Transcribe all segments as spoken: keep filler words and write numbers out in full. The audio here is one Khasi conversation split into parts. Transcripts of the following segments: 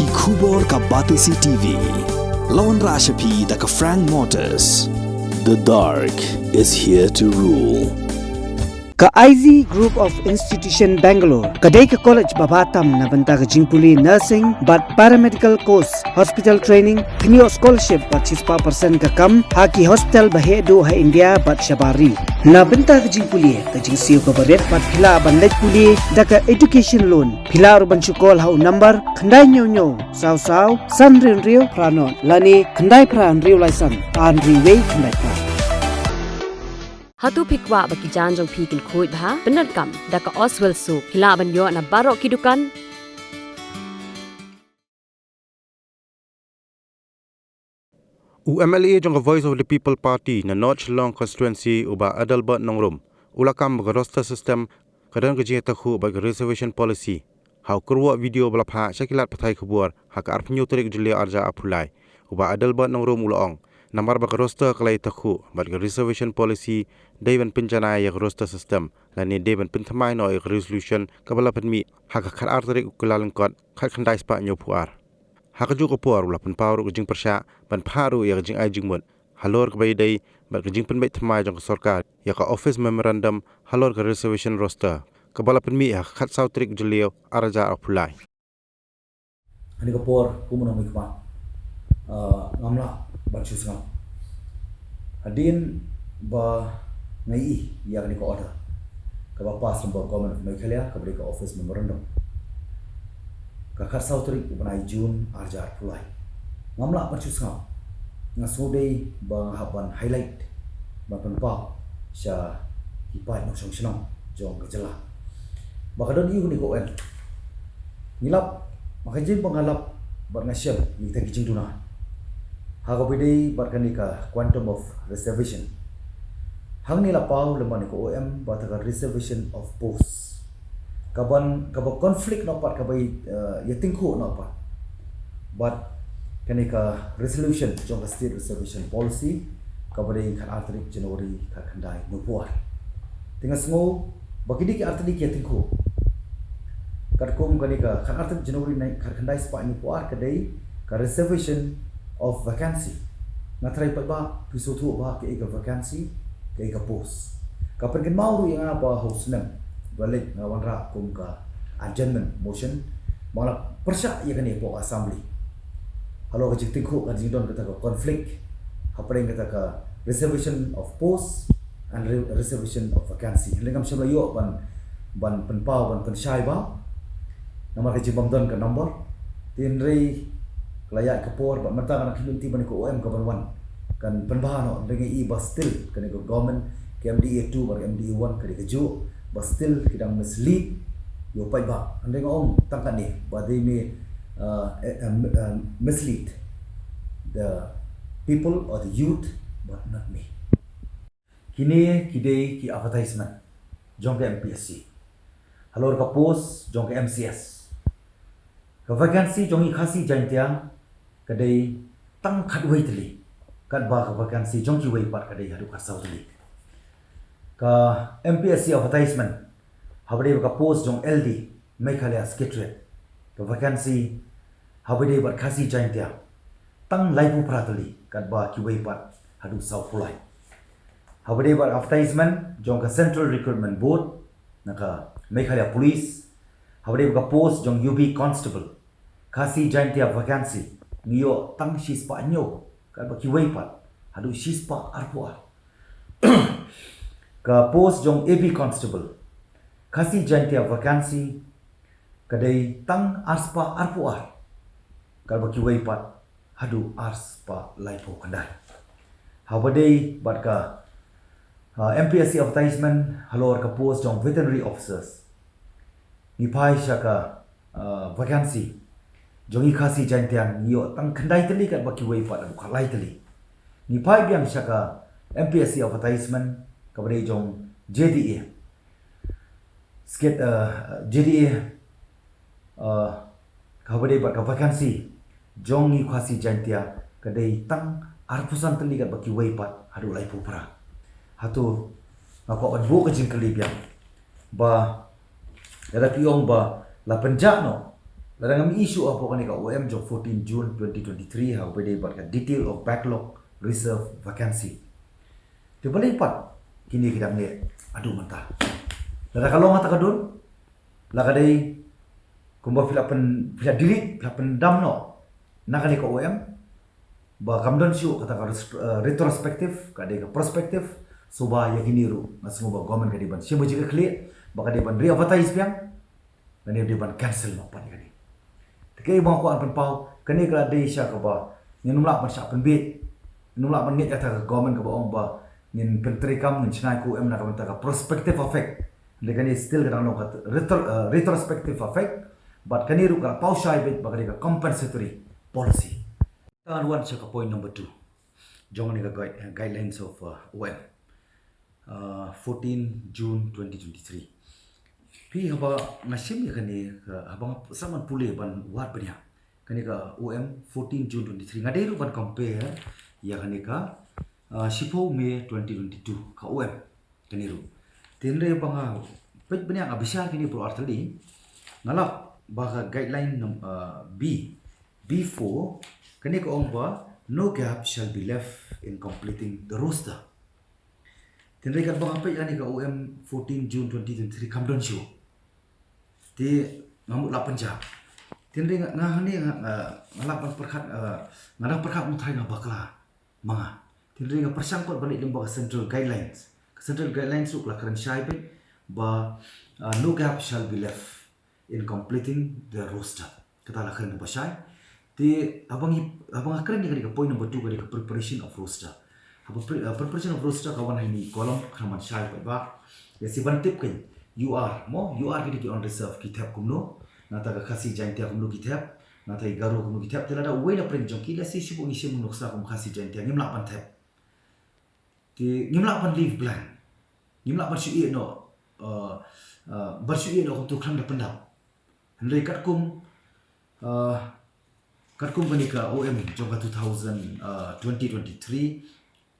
Ki khubor ka Batesi T V. La wanrah sha phi da ka Frank Motors. The dark is here to rule. Ka I Z Group of Institution Bangalore ka dei ka college ba bha tam na bynta ka jingpule nursing bad paramedical course, hospital training, pynïoh scholarship bad shispah percent ka kam ha ki hospital ba heh duh ha India bad shabar ri. Na bynta ka jingpule ka jingsiew kaba rit bad phi lah ban leit pule da ka education loan. Phi lah ruh ban shu call ha u number khyndai hynñiew hynñiew saw saw san hynriew hynriew phra nod lane khyndai phra hynriew lai san ar hynriew wei khyndai phra. Hato phi kwah ba ki jaiñ jong phi kin khuid bha? Pyndonkam da ka Oswell Soap. Phi lah ban ïoh na baroh ki dukan. U M L A jong ka Voice of the People Party na North Shillong Constituency, u Bah Adelbert Nongrum, u la kam ba ka roster system ka don ka jingïatakhuh bad ka reservation policy. Ha u kyrwoh video ba la phah sha ki lad pathai khubor ha ka arphew hynñiew tarik Jylliew arhajar arphew lai, u Bah Adelbert Nongrum u la ong, namar ba ka roster ka la ïatakhuh bad ka reservation policy, dei ban pynjanai ïa ka roster system lane dei ban pynthymmai noh ïa ka resolution kaba la pynmih ha ka khatar tarik u Kyllalyngkot, khatkhyndai spah hynñiewphew ar. Ha kajuh ka por u la pynpaw ruh ka jingpyrshah ban phah ruh ïa ka jingai jingmut halor kaba ïadei bad ka jingpynbeit thymmai jong ka sorkar ïa ka office memorandum halor ka reservation roster kaba la pynmih ha ka khatsaw tarik Jylliew arhajar arphew lai. Kane ka por kum u nongmihkhmat, ah, ngam lah ban shu sngap hadien ba nga ïohi ïa kane ka order kaba pass lyngba Government of Meghalaya kaba dei ka office memorandum. Ka khatsaw tarik u bnai June arhajar arphew lai. Ngam lah ban shu sngap. Nga sngewdei ba nga hap ban highlight, ban pynpaw sha ki paid nongshong shnong jong ka jylla ba ka don ïa kane ka un. Ngi lap, ma ka jing ba nga lap bad nga shem ïa kita ki jingduna ha kaba ïadei bad kane ka quantum of reservation. Hangne la paw lem bad kane ka O M ba kata ka reservation of post. Kaban, kaba conflict noh pat, kaba, eh, ïatyngkhuh noh pat bad kane ka resolution jong ka State Reservation Policy kaba dei khatar tarik January khatkhyndai hynñiewphew ar. Te nga sngew ba kine ki artylli ki ïatyngkhuh. Katkum kane ka khatar tarik January khatkhyndai spah hynñiewphew ar ka dei ka reservation of vacancy. Nga tharai pat ba phi sngewthuh ba kaei ka vacancy, kaei ka post. Ka pynkynmaw ruh ïa nga ba ha u snem ba la leit nga wanrah kum ka adjournment motion ba nga la pyrshah ïa kane hapoh ka assembly halor ka jingtyngkhuh, ka jingdon kata ka conflict hapdeng kata ka reservation of post and re-, reservation of vacancy. Hynrei ngam shym la ïoh ban, ban pynpaw, ban pynshai ba namar ka jingbym don ka number. Te hynrei ka la ïaid ka por bad mynta ka dang khlem lynti ba kane ka O M kaban wan kan pynbha noh, hynrei nga i ba still kane ka government, ka M D A two bad ka M D A one ka dei kajuh, ba still ki dang mislead ïa u paidbah. Hynrei nga ong tang katne ba they may, uh, eh, eh, eh, mislead the people or the youth, but not me. Kine ki dei ki advertisement jong ka M P S C halor ka post jong ka M C S. Ka vacancy jong ngi Khasi Jaintia ka dei tang khatwei tylli, katba ka vacancy jong kiwei pat ka dei haduh khatsaw tylli. Ka M P S C advertisement haba dei bad ka post jong L D Meghalaya Secretariat, ka vacancy haba dei bad Khasi Jaintia tang laiphew phra tylli, katba kiwei pat haduh sawphew lai. Haba dei bad advertisement jong ka Central Recruitment Board na ka Meghalaya Police, haba dei bad ka post jong U B Constable Khasi Jaintia vacancy ngi ïoh tang shispah hynñiew, katba kiwei pat haduh shispah arphew ar. Ka post jong A B Constable Khasi Jaintia vacancy ka dei tang arspah arphew ar, katba kiwei pat haduh arspah laiphew khyndai. Haba dei bad ka, uh, M P S C advertisement halor ka post jong veterinary officers, ngi phai sha ka, uh, vacancy jong ngi Khasi Jaintia ngi ïoh tang khyndai tylli, katba kiwei pat haduh khatlai tylli. Ngi phai biang sha ka M P S C advertisement kaba dei jong J D A. Skit, uh, J D A, uh, kaba dei bad ka vacancy jong ngi Khasi Jaintia ka dei tang arphew san tylli, katba kiwei pat haduh laiphew phra. Hato nga kwah ban buh ka jingkylli biang ba lada phi ong ba la pynjah noh Lada ngam issue hapoh kane ka O M jong fourteen June twenty twenty-three ha kaba ïadei bad ka detail of backlog reserve vacancy. Te balei pat kine ki dang neh haduh mynta? Lada ka long kata ka dun, la ka dei kumba phi la pyn, phi la delete, phi la pyndam noh na kane ka O M, ba kam don shuh kata ka res-, eh, retrospective, ka dei ka prospective. So ba ïa kine ruh nga sngew ba government ka dei ban shim ka jingkitkhlieh, ba ka dei ban re-advertise biang, lane dei ban cancel noh pat ïa kane. Te kaei ba nga kwah ban pynpaw, kane ka la dei sha kaba ngin ym lah ban shah pynbeit, ngin ym lah ban ngeit ïa kata ka government kaba ong ba ngin pyntreikam, ngin shna ïa ka O M na ka bynta ka prospective effect. Hynrei kane still ka dang long ka retro-, eh, retrospective effect. Bad kane ruh ka la paw shai beit ba ka dei ka compensatory policy. Te ngan wan sha ka point number two jong kane ka guide-, eh, guidelines of, uh, O M, uh, fourteen June twenty twenty-three. Phi, haba nga shim ïa kane ka, haba nga sdang ban pule ban wad bniah kane ka O M fourteen June twenty-three, nga dei ruh ban compare ïa kane ka, uh, shiphew May twenty twenty-two ka O M. Kane ruh. Te hynrei ba nga peit bniah, nga bishar kine baroh artylli, nga lap ba ka guideline num-, uh, B, B four, kane ka ong ba no gap shall be left in completing the roster. Te hynrei katba nga peit kane ka O M fourteen June twenty twenty-three, kam don shuh. Te nga mut la pynjah. Te hynrei nga, nga hangne nga, nga, nga lap ban pyrkhat, uh, nga dang pyrkhat, mynta nga bakla ma nga. Te hynrei nga pyrshang pat ban leit lyngba ka central guidelines. Ka central guidelines ruh ka la kren shai beit ba, uh, no gap shall be left in completing the roster. Kata la kren kaba shai. Te haba ngi, haba nga kren ïa kane ka point number two, ka dei ka preparation of roster. Haba pre-, uh, preparation of roster ka wan ha ine i column, khnang ban shai pat ba ïa si ban tip kein, U R, mo, U R ki dei ki on reserve, ki thep kumno, nangta ka Khasi Jaintia kumno ki thep, nangta i Garo kumno ki thep. Te lada uwei na pdeng jong ki, lehse shu ngi shim nuksa kum Khasi Jaintia, ngim lah ban thep. Te ngim lah ban leave blank. Ngim lah ban shu ïeh noh, uh, uh, ban shu ïeh noh kumto khlem da pyndap. Hynrei katkum, uh, katkum kane ka O M jong ka two thousand, uh, twenty twenty-three,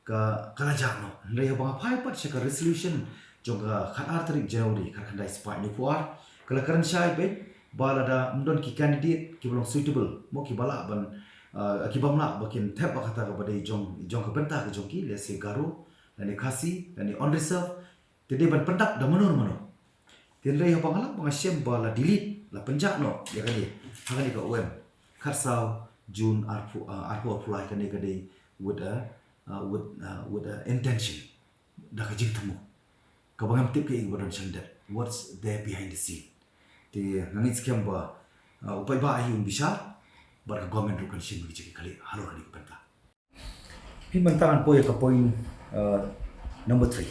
ka, ka la jah noh. Hynrei haba nga phai pat sha ka resolution jong ka khatar tarik January khatkhyndai spah hynñiewphew ar, ka la kren shai beit ba lada ym don ki candidate kiba long suitable, mo, kiba lah ban, uh, kiba ym lah ba kin thep ha kata kaba dei jong, jong ka bynta ka jong ki, lehse Garo lane Khasi lane on reserve, te dei ban pyndap da mano mano. Te hynrei haba nga lap ba nga shem ba la delete, la pynjah noh ïa kane ha kane ka O M khatsaw June arphew, uh, arphew arphew lai, kane ka dei with a, uh, with, uh, with a intention, da ka jingthmu kaba ngam tip kaei kaba don shongdet, what's there behind the scene. Te nga ngeit skhem ba, uh, u paidbah hi un bishar bad ka government ruh kan shim ka jingkitkhlieh halor kane ka bynta. Phi, mynta ngan poi ïa ka point, uh, number three.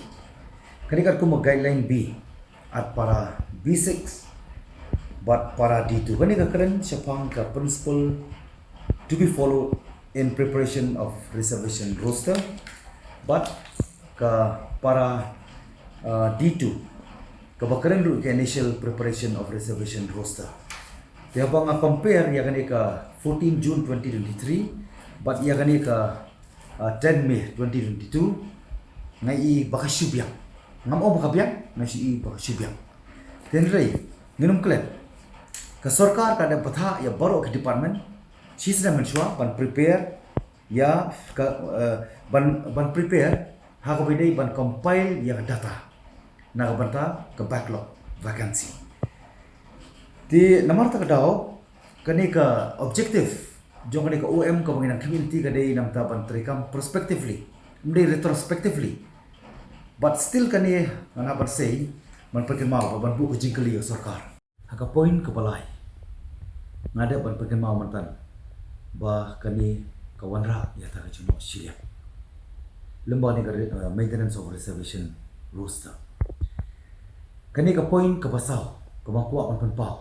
Kane katkum ka guideline B, at para B six bad para D two. Kane ka kren shaphang ka principle to be followed in preparation of reservation roster bad ka para, uh, D two, kaba kren ruh ka initial preparation of reservation roster. Te haba nga compare ïa kane ka fourteen June twenty twenty-three bad ïa kane ka, uh, ten May twenty twenty-two, nga i ba ka shu biang. Ngam ong ba ka biang, nga shu i ba ka shu biang. Te hynrei ngin ym klet, ka sorkar ka dang bthah ïa baroh ki department shisnem mynshuwa ban prepare ïa ka, eh, ban, ban prepare ha kaba dei ban compile ïa ka data na ka bynta ka backlog vacancy. Te namar kata ka daw, kane ka objective jong kane ka O M kaba ngi nang khmih lynti ka dei namar ban treikam prospectively, ym dei retrospectively. But still kane ngan hap ban sei, ban pynkynmaw, ban buh ka jingkylli ïa ka sorkar. Ha ka point kaba lai, nga dep ban pynkynmaw mynta ba kane ka wanrah ïa kata ka jingnoh shiliang lyngba kane ka re-, uh, maintenance of reservation roster. Kane ka point kaba saw kaba nga kwah ban pynpaw,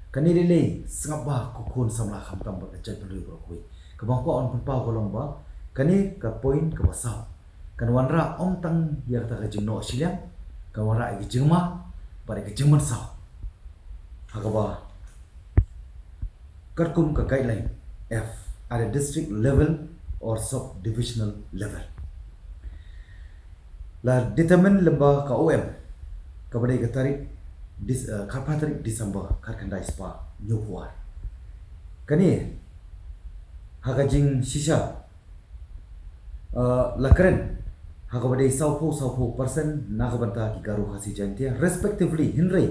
kane lei lei sngap bha ko khun samla khamtam bad ka jaitbynriew baroh kawei. Kaba nga kwah ban pynpaw ka long ba kane ka point kaba saw kan wanrah ym tang ïa kata ka jingnoh shiliang, kan wanrah ïa ka jingma bad ïa ka jingmynsaw ha kaba katkum ka guideline F, at a district level or sub-divisional level. La determine lyngba ka O M kaba dei ka tarik Dis-, eh, khatphra tarik December khatkhyndai spah hynñiewphew ar. Kane ha ka jingshisha, uh, la kren ha kaba dei sawphew sawphew percent na ka bynta ki Garo, Khasi, Jaintia respectively, hynrei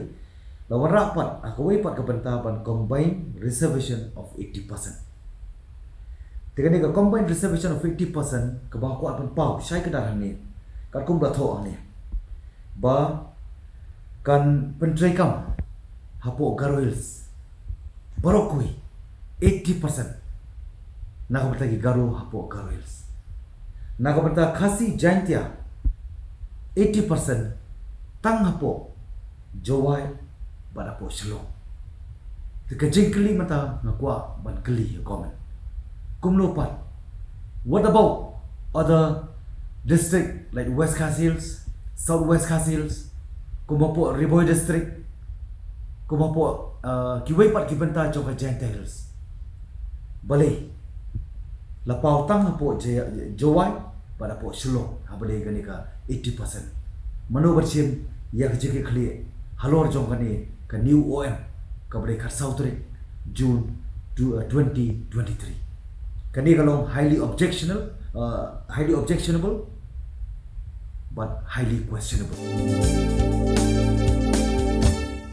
la wanrah pat ha kawei pat ka bynta ban combine reservation of eighty percent. Te kane ka combine reservation of eighty percent kaba kwah ban paw shai kdar hangne, katkum ba thoh hangne, ba kan pyntreikam hapoh Garo Hills baroh kawei, eighty percent na ka bynta ki Garo hapoh Garo Hills. Na ka bynta Khasi, Jaintia, eighty percent tang hapoh Jowai bad hapoh Shillong. Te ka jingkylli mynta nga kwah ban kylli ïa government, kumno pat, what about other district like West Khasi Hills, South West Khasi Hills, kum hapoh Ri Bhoi District, kum hapoh, uh, kiwei pat ki bynta jong ka Jaintia Hills? Balei la paw tang hapoh Je-, Jowai bad hapoh Shillong ha ba dei kane ka eighty percent? Mano ban shim ïa ka jingkitkhlieh halor jong kane ka new O M kaba dei khatsaw tarik June to, uh, twenty twenty-three? Kane ka long highly objectionable, uh, highly objectionable but highly questionable.